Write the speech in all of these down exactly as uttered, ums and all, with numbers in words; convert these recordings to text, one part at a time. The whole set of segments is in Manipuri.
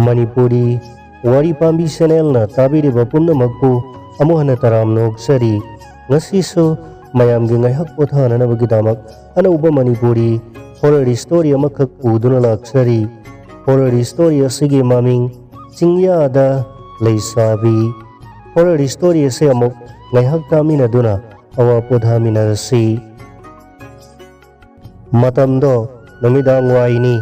ꯃꯅꯤꯄꯨꯔꯤ ꯋꯥꯔꯤ ꯄꯥꯝꯕꯤ ꯆꯦꯅꯦꯜꯅ ꯇꯥꯕꯤꯔꯤꯕ ꯄꯨꯝꯅꯃꯛꯄꯨ ꯑꯃꯨꯛ ꯍꯟꯅ ꯇꯔꯥꯝꯅ ꯑꯣꯛꯆꯔꯤ꯫ ꯉꯁꯤꯁꯨ ꯃꯌꯥꯝꯒꯤ ꯉꯥꯏꯍꯥꯛ ꯄꯣꯊꯥꯅꯅꯕꯒꯤꯗꯃꯛ ꯑꯅꯧꯕ ꯃꯅꯤꯄꯨꯔꯤ ꯍꯣꯔꯔ ꯁ꯭ꯇꯣꯔꯤ ꯑꯃꯈꯛ ꯄꯨꯗꯨꯅ ꯂꯥꯛꯆꯔꯤ꯫ ꯍꯣꯔꯔ ꯁ꯭ꯇꯣꯔꯤ ꯑꯁꯤꯒꯤ ꯃꯃꯤꯡ ꯆꯤꯡꯌꯥꯗ ꯂꯩꯁꯥꯕꯤ꯫ ꯍꯣꯔꯔ ꯁ꯭ꯇꯣꯔꯤ ꯑꯁꯤ ꯑꯃꯨꯛ ꯉꯥꯏꯍꯥꯛ ꯇꯥꯃꯤꯟꯅꯗꯨꯅ ꯑꯋꯥ ꯄꯣꯊꯥꯃꯤꯟꯅꯔꯁꯤ꯫ ꯃꯇꯝꯗꯣ ꯅꯨꯃꯤꯗꯥꯡ ꯋꯥꯏꯅꯤ꯫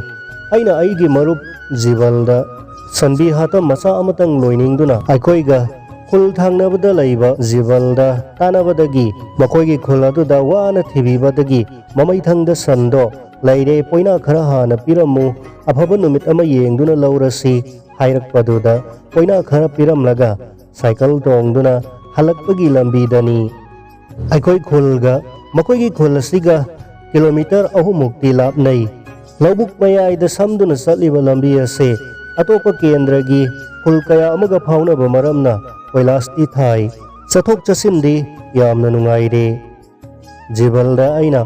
ꯑꯩꯅ ꯑꯩꯒꯤ ꯃꯔꯨꯞ ꯖꯤꯕꯜꯗ ꯁꯟꯕꯤ ꯍꯥꯇꯝ ꯃꯆꯥ ꯑꯃꯇꯪ ꯂꯣꯏꯅꯤꯡꯗꯨꯅ ꯑꯩꯈꯣꯏꯒ ꯈꯨꯜ ꯊꯪꯅꯕꯗ ꯂꯩꯕ ꯖꯤꯕꯜꯗ ꯇꯥꯟꯅꯕꯗꯒꯤ ꯃꯈꯣꯏꯒꯤ ꯈꯨꯜ ꯑꯗꯨꯗ ꯋꯥꯅ ꯊꯤꯕꯤꯕꯗꯒꯤ ꯃꯃꯩꯊꯪꯗ ꯁꯟꯗꯣ ꯂꯩꯔꯦ, ꯄꯣꯏꯅꯥ ꯈꯔ ꯍꯥꯟꯅ ꯄꯤꯔꯝꯃꯨ, ꯑꯐꯕ ꯅꯨꯃꯤꯠ ꯑꯃ ꯌꯦꯡꯗꯨꯅ ꯂꯧꯔꯁꯤ ꯍꯥꯏꯔꯛꯄꯗꯨꯗ ꯄꯣꯏꯅꯥ ꯈꯔ ꯄꯤꯔꯝꯂꯒ ꯁꯥꯏꯀꯜ ꯇꯣꯡꯗꯨꯅ ꯍꯜꯂꯛꯄꯒꯤ ꯂꯝꯕꯤꯗꯅꯤ꯫ ꯑꯩꯈꯣꯏ ꯈꯨꯜꯒ ꯃꯈꯣꯏꯒꯤ ꯈꯨꯜ ꯑꯁꯤꯒ ꯀꯤꯂꯣꯃꯤꯇꯔ ꯑꯍꯨꯝꯃꯨꯛꯇꯤ ꯂꯥꯞꯅꯩ꯫ ꯂꯧꯕꯨꯛ ꯃꯌꯥꯏꯗ ꯁꯝꯗꯨꯅ ꯆꯠꯂꯤꯕ ꯂꯝꯕꯤ ꯑꯁꯤ ꯑꯇꯣꯞꯄ ꯀꯦꯟꯗ꯭ꯔꯒꯤ ꯈꯨꯜ ꯀꯌꯥ ꯑꯃꯒ ꯐꯥꯎꯅꯕ ꯃꯔꯝꯅ ꯀꯣꯏꯂꯥꯁꯇꯤ ꯊꯥꯏ꯫ ꯆꯠꯊꯣꯛ ꯆꯠꯁꯤꯟꯗꯤ ꯌꯥꯝꯅ ꯅꯨꯡꯉꯥꯏꯔꯦ꯫ ꯖꯤꯕꯜꯗ ꯑꯩꯅ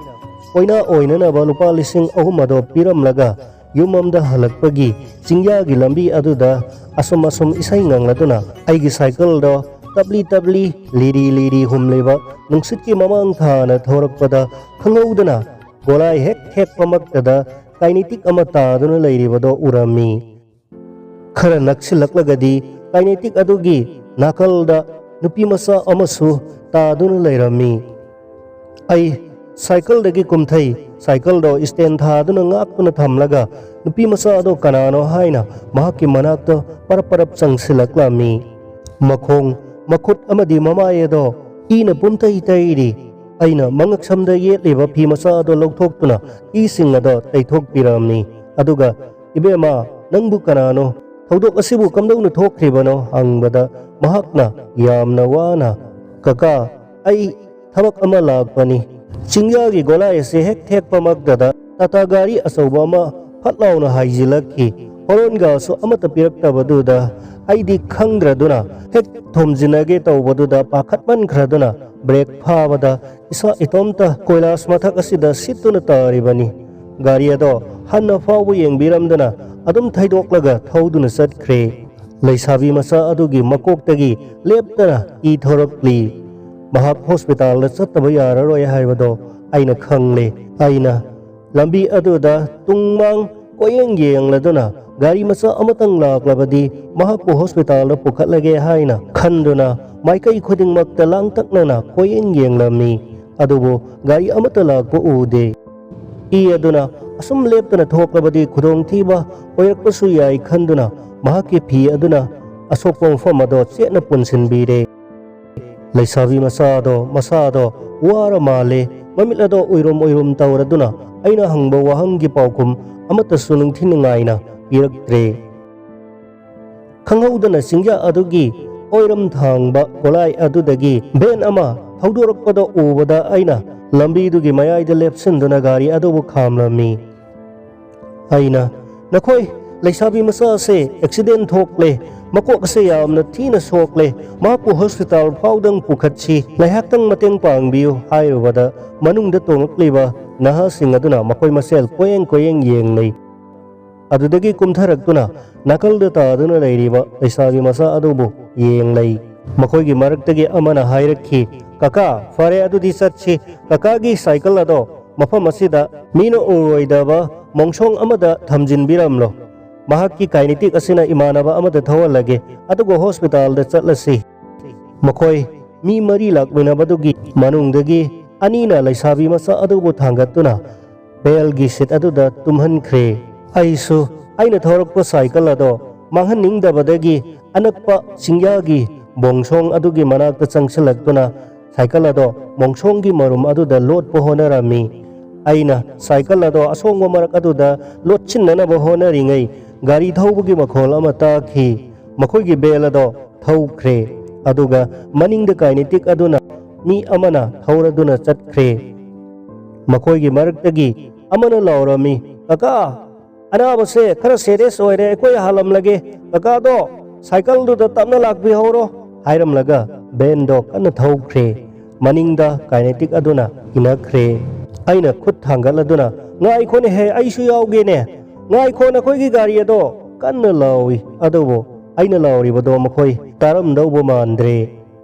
ꯀꯣꯏꯅꯥ ꯑꯣꯏꯅꯅꯕ ꯂꯨꯄꯥ ꯂꯤꯁꯤꯡ ꯑꯍꯨꯝ ꯑꯗꯣ ꯄꯤꯔꯝꯂꯒ ꯌꯨꯝ ꯑꯃꯗ ꯍꯜꯂꯛꯄꯒꯤ ꯆꯤꯡꯌꯥꯒꯤ ꯂꯝꯕꯤ ꯑꯗꯨꯗ ꯑꯁꯨꯝ ꯑꯁꯨꯝ ꯏꯁꯩ ꯉꯪꯂꯗꯨꯅ ꯑꯩꯒꯤ ꯁꯥꯏꯀꯜꯗꯣ ꯇꯞꯂꯤ ꯇꯞꯂꯤ, ꯂꯤꯔꯤ ꯂꯤꯔꯤ ꯍꯨꯝꯂꯤꯕ ꯅꯨꯡꯁꯤꯠꯀꯤ ꯃꯃꯥꯡ ꯊꯥꯅ ꯊꯧꯔꯛꯄꯗ ꯈꯪꯍꯧꯗꯅ ꯒꯣꯂꯥꯏ ꯍꯦꯛ ꯊꯦꯛꯄꯃꯛꯇꯗ ꯀꯥꯏꯅꯤꯇꯤꯛ ꯑꯃ ꯇꯥꯗꯨꯅ ꯂꯩꯔꯤꯕꯗꯣ ꯎꯔꯝꯃꯤ꯫ ꯈꯔ ꯅꯛꯁꯤꯜꯂꯛꯂꯒꯗꯤ ꯀꯥꯏꯅꯦꯇꯤꯛ ꯑꯗꯨꯒꯤ ꯅꯥꯀꯜꯗ ꯅꯨꯄꯤ ꯃꯆꯥ ꯑꯃꯁꯨ ꯇꯥꯗꯨꯅ ꯂꯩꯔꯝꯃꯤ꯫ ꯑꯩ ꯁꯥꯏꯀꯜꯗꯒꯤ ꯀꯨꯝꯊꯩ꯫ ꯁꯥꯏꯀꯜꯗꯣ ꯏꯁꯇꯦꯟ ꯊꯥꯗꯨꯅ ꯉꯥꯛꯇꯨꯅ ꯊꯝꯂꯒ ꯅꯨꯄꯤ ꯃꯆꯥ ꯑꯗꯣ ꯀꯅꯥꯅꯣ ꯍꯥꯏꯅ ꯃꯍꯥꯛꯀꯤ ꯃꯅꯥꯛꯇ ꯄꯔꯞ ꯄꯔꯞ ꯆꯪꯁꯤꯜꯂꯛꯂꯝꯃꯤ꯫ ꯃꯈꯣꯡ, ꯃꯈꯨꯠ ꯑꯃꯗꯤ ꯃꯃꯥꯏ ꯑꯗꯣ ꯏꯅ ꯄꯨꯝꯇꯩ ꯇꯩꯔꯤ꯫ ꯑꯩꯅ ꯃꯉꯛꯁꯝꯗ ꯌꯦꯠꯂꯤꯕ ꯐꯤ ꯃꯆꯥ ꯑꯗꯣ ꯂꯧꯊꯣꯛꯇꯨꯅ ꯏꯁꯤꯡ ꯑꯗꯣ ꯇꯩꯊꯣꯛꯄꯤꯔꯝꯃꯤ꯫ ꯑꯗꯨꯒ "ꯏꯕꯦꯝꯃ, ꯅꯪꯕꯨ ꯀꯅꯥꯅꯣ? ꯊꯧꯗꯣꯛ ꯑꯁꯤꯕꯨ ꯀꯝꯗꯧꯅ ꯊꯣꯛꯈ꯭ꯔꯤꯕꯅꯣ?" ꯍꯪꯕꯗ ꯃꯍꯥꯛꯅ ꯌꯥꯝꯅ ꯋꯥꯅ, "ꯀꯀꯥ, ꯑꯩ ꯊꯕꯛ ꯑꯃ ꯂꯥꯛꯄꯅꯤ꯫ ꯆꯤꯡꯌꯥꯒꯤ ꯒꯣꯂꯥꯏ ꯑꯁꯤ ꯍꯦꯛ ꯊꯦꯛꯄꯃꯛꯇꯗ ꯇꯥꯇꯥ ꯒꯥꯔꯤ ꯑꯆꯧꯕ ꯑꯃ ꯐꯠ ꯂꯥꯎꯅ ꯍꯥꯏꯖꯤꯜꯂꯛꯈꯤ꯫ ꯍꯣꯔꯣꯟꯒꯁꯨ ꯑꯃꯠꯇ ꯄꯤꯔꯛꯇꯕꯗꯨꯗ ꯑꯩꯗꯤ ꯈꯪꯗ꯭ꯔꯗꯨꯅ ꯍꯦꯛ ꯊꯣꯝꯖꯤꯟꯅꯒꯦ ꯇꯧꯕꯗꯨꯗ ꯄꯥꯈꯠꯃꯟꯈ꯭ꯔꯗꯨꯅ ꯕ꯭ꯔꯦꯛ ꯐꯥꯕꯗ ꯏꯁꯥ ꯏꯇꯣꯝꯇ ꯀꯣꯏꯂꯥꯁ ꯃꯊꯛ ꯑꯁꯤꯗ ꯁꯤꯠꯇꯨꯅ ꯇꯥꯔꯤꯕꯅꯤ꯫ ꯒꯥꯔꯤ ꯑꯗꯣ ꯍꯟꯅ ꯐꯥꯎꯕ ꯌꯦꯡꯕꯤꯔꯝꯗꯅ ꯑꯗꯨꯝ ꯊꯩꯗꯣꯛꯂꯒ ꯊꯧꯗꯨꯅ ꯆꯠꯈ꯭ꯔꯦ꯫ ꯂꯩꯁꯥꯕꯤ ꯃꯆꯥ ꯑꯗꯨꯒꯤ ꯃꯀꯣꯛꯇꯒꯤ ꯂꯦꯞꯇꯅ ꯏ ꯊꯣꯔꯛꯂꯤ꯫ ꯃꯍꯥꯛ ꯍꯣꯁꯄꯤꯇꯥꯜꯗ ꯆꯠꯇꯕ ꯌꯥꯔꯔꯣꯏ ꯍꯥꯏꯕꯗꯣ ꯑꯩꯅ ꯈꯪꯂꯦ꯫ ꯑꯩꯅ ꯂꯝꯕꯤ ꯑꯗꯨꯗ ꯇꯨꯡ ꯃꯥꯡ ꯀꯣꯏꯌꯦꯡ ꯌꯦꯡꯂꯗꯨꯅ ꯒꯥꯔꯤ ꯃꯆꯥ ꯑꯃꯇꯪ ꯂꯥꯛꯂꯕꯗꯤ ꯃꯍꯥꯛꯄꯨ ꯍꯣꯁꯄꯤꯇꯥꯜꯗ ꯄꯨꯈꯠꯂꯒꯦ ꯍꯥꯏꯅ ꯈꯟꯗꯨꯅ ꯃꯥꯏꯀꯩ ꯈꯨꯗꯤꯡꯃꯛꯇ ꯂꯥꯡꯇꯛꯅꯅ ꯀꯣꯏꯌꯦꯡ ꯌꯦꯡꯂꯝꯃꯤ꯫ ꯑꯗꯨꯕꯨ ꯒꯥꯔꯤ ꯑꯃꯠꯇ ꯂꯥꯛꯄ ꯎꯗꯦ꯫ ꯏ ꯑꯗꯨꯅ ꯑꯁꯨꯝ ꯂꯦꯞꯇꯅ ꯊꯣꯛꯂꯕꯗꯤ ꯈꯨꯗꯣꯡꯊꯤꯕ ꯑꯣꯏꯔꯛꯄꯁꯨ ꯌꯥꯏ ꯈꯟꯗꯨꯅ ꯃꯍꯥꯛꯀꯤ ꯐꯤ ꯑꯗꯨꯅ ꯑꯁꯣꯛꯄ ꯃꯐꯝ ꯑꯗꯣ ꯆꯦꯠꯅ ꯄꯨꯟꯁꯤꯟꯕꯤꯔꯦ꯫ ꯂꯩꯁꯥꯕꯤ ꯃꯆꯥꯗꯣ ꯃꯁꯥꯗꯣ ꯋꯥꯔ ꯃꯥꯜꯂꯦ꯫ ꯃꯃꯤꯠ ꯑꯗꯣ ꯎꯏꯔꯨꯝ ꯎꯏꯔꯨꯝ ꯇꯧꯔꯗꯨꯅ ꯑꯩꯅ ꯍꯪꯕ ꯋꯥꯍꯪꯒꯤ ꯄꯥꯎꯈꯨꯝ ꯑꯃꯠꯇꯁꯨ ꯅꯤꯡꯊꯤꯅꯤꯡꯉꯥꯏꯅ ꯄꯤꯔꯛꯇ꯭ꯔꯦ꯫ ꯈꯪꯍꯧꯗꯅ ꯆꯤꯡꯌꯥ ꯑꯗꯨꯒꯤ ꯑꯣꯏꯔꯝ ꯊꯥꯡꯕ ꯒꯣꯂꯥꯏ ꯑꯗꯨꯗꯒꯤ ꯚꯦꯟ ꯑꯃ ꯊꯧꯗꯣꯔꯛꯄꯗ ꯎꯕꯗ ꯑꯩꯅ ꯂꯝꯕꯤꯗꯨꯒꯤ ꯃꯌꯥꯏꯗ ꯂꯦꯞꯁꯤꯟꯗꯨꯅ ꯒꯥꯔꯤ ꯑꯗꯨꯕꯨ ꯈꯥꯝꯂꯝꯃꯤ꯫ ꯑꯩꯅ, "ꯅꯈꯣꯏ ꯂꯩꯁꯥꯕꯤ ꯃꯆꯥ ꯑꯁꯦ ꯑꯦꯛꯁꯤꯗꯦꯟ ꯊꯣꯛꯂꯦ, ꯃꯀꯣꯛ ꯑꯁꯦ ꯌꯥꯝꯅ ꯊꯤꯅ ꯁꯣꯛꯂꯦ, ꯃꯍꯥꯛꯄꯨ ꯍꯣꯁꯄꯤꯇꯥꯜ ꯐꯥꯎꯗꯪ ꯄꯨꯈꯠꯁꯤ, ꯉꯥꯏꯍꯥꯛꯇꯪ ꯃꯇꯦꯡ ꯄꯥꯡꯕꯤꯌꯨ" ꯍꯥꯏꯔꯨꯕꯗ ꯃꯅꯨꯡꯗ ꯇꯣꯡꯂꯛꯂꯤꯕ ꯅꯍꯥꯁꯤꯡ ꯑꯗꯨꯅ ꯃꯈꯣꯏ ꯃꯁꯦꯜ ꯀꯣꯌꯦꯡ ꯀꯣꯌꯦꯡ ꯌꯦꯡꯅꯩ꯫ ꯑꯗꯨꯗꯒꯤ ꯀꯨꯝꯊꯔꯛꯇꯨꯅ ꯅꯥꯀꯜꯗ ꯇꯥꯗꯨꯅ ꯂꯩꯔꯤꯕ ꯂꯩꯁꯥꯕꯤ ꯃꯆꯥ ꯑꯗꯨꯕꯨ ꯌꯦꯡꯂꯩ꯫ ꯃꯈꯣꯏꯒꯤ ꯃꯔꯛꯇꯒꯤ ꯑꯃꯅ ꯍꯥꯏꯔꯛꯈꯤ, "ꯀꯀꯥ, ꯐꯔꯦ, ꯑꯗꯨꯗꯤ ꯆꯠꯁꯤ꯫ ꯀꯀꯥꯒꯤ ꯁꯥꯏꯀꯜ ꯑꯗꯣ ꯃꯐꯝ ꯑꯁꯤꯗ ꯃꯤꯅ ꯎꯔꯣꯏꯗꯕ ꯃꯣꯡꯁꯣꯡ ꯑꯃꯗ ꯊꯝꯖꯤꯟꯕꯤꯔꯝꯂꯣ꯫ ꯃꯍꯥꯛꯀꯤ ꯀꯥꯏꯅꯦꯇꯤꯛ ꯑꯁꯤꯅ ꯏꯃꯥꯟꯅꯕ ꯑꯃꯗ ꯊꯧꯍꯜꯂꯒꯦ, ꯑꯗꯨꯒ ꯍꯣꯁꯄꯤꯇꯥꯜꯗ ꯆꯠꯂꯁꯤ"꯫ ꯃꯈꯣꯏ ꯃꯤ ꯃꯔꯤ ꯂꯥꯛꯃꯤꯟꯅꯕꯗꯨꯒꯤ ꯃꯅꯨꯡꯗꯒꯤ ꯑꯅꯤꯅ ꯂꯩꯁꯥꯕꯤ ꯃꯆꯥ ꯑꯗꯨꯕꯨ ꯊꯥꯡꯒꯠꯇꯨꯅ ꯕꯦꯜꯒꯤ ꯁꯤꯠ ꯑꯗꯨꯗ ꯇꯨꯝꯍꯟꯈ꯭ꯔꯦ꯫ ꯑꯩꯁꯨ ꯑꯩꯅ ꯊꯧꯔꯛꯄ ꯁꯥꯏꯀꯜ ꯑꯗꯣ ꯃꯥꯡꯍꯟꯅꯤꯡꯗꯕꯗꯒꯤ ꯑꯅꯛꯄ ꯆꯤꯡꯌꯥꯒꯤ ꯕꯣꯡꯁꯣꯡ ꯑꯗꯨꯒꯤ ꯃꯅꯥꯛꯇ ꯆꯪꯁꯤꯜꯂꯛꯇꯨꯅ ꯁꯥꯏꯀꯜ ꯑꯗꯣ ꯃꯣꯡꯁꯣꯡꯒꯤ ꯃꯔꯨꯝ ꯑꯗꯨꯗ ꯂꯣꯠꯄ ꯍꯣꯠꯅꯔꯝꯃꯤ꯫ ꯑꯩꯅ ꯁꯥꯏꯀꯜ ꯑꯗꯣ ꯑꯁꯣꯡꯕ ꯃꯔꯛ ꯑꯗꯨꯗ ꯂꯣꯠꯁꯤꯟꯅꯅꯕ ꯍꯣꯠꯅꯔꯤꯉꯩ ꯒꯥꯔꯤ ꯊꯧꯕꯒꯤ ꯃꯈꯣꯜ ꯑꯃ ꯇꯥꯈꯤ꯫ ꯃꯈꯣꯏꯒꯤ ꯕꯦꯜ ꯑꯗꯣ ꯊꯧꯈ꯭ꯔꯦ, ꯑꯗꯨꯒ ꯃꯅꯤꯡꯗ ꯀꯥꯏꯅꯦꯇꯤꯛ ꯑꯗꯨꯅ ꯃꯤ ꯑꯃꯅ ꯊꯧꯔꯗꯨꯅ ꯆꯠꯈ꯭ꯔꯦ꯫ ꯃꯈꯣꯏꯒꯤ ꯃꯔꯛꯇꯒꯤ ꯑꯃꯅ ꯂꯥꯎꯔꯝꯃꯤ, "ꯀꯀꯥ, ꯑꯅꯥꯕꯁꯦ ꯈꯔ ꯁꯦꯔꯤꯌꯁ ꯑꯣꯏꯔꯦ, ꯑꯩꯈꯣꯏ ꯍꯥꯜꯂꯝꯂꯒꯦ꯫ ꯀꯀꯥꯗꯣ ꯁꯥꯏꯀꯜꯗꯨꯗ ꯇꯞꯅ ꯂꯥꯛꯄꯤꯍꯧꯔꯣ" ꯍꯥꯏꯔꯝꯂꯒ ꯕꯦꯟꯗꯣ ꯀꯟꯅ ꯊꯧꯈ꯭ꯔꯦ꯫ ꯃꯅꯤꯡꯗ ꯀꯥꯏꯅꯦꯇꯤꯛ ꯑꯗꯨꯅ ꯏꯅꯈ꯭ꯔꯦ꯫ ꯑꯩꯅ ꯈꯨꯠ ꯊꯥꯡꯒꯠꯂꯗꯨꯅ, "ꯉꯥꯏꯈꯣꯅꯦꯍꯦ, ꯑꯩꯁꯨ ꯌꯥꯎꯒꯦꯅꯦ, "ꯉꯥꯏꯈꯣ, ꯅꯈꯣꯏꯒꯤ ꯒꯥꯔꯤ ꯑꯗꯣ!" ꯀꯟꯅ ꯂꯥꯎꯏ꯫ ꯑꯗꯨꯕꯨ ꯑꯩꯅ ꯂꯥꯎꯔꯤꯕꯗꯣ ꯃꯈꯣꯏ ꯇꯥꯔꯝꯗꯧꯕ ꯃꯥꯟꯗ꯭ꯔꯦ꯫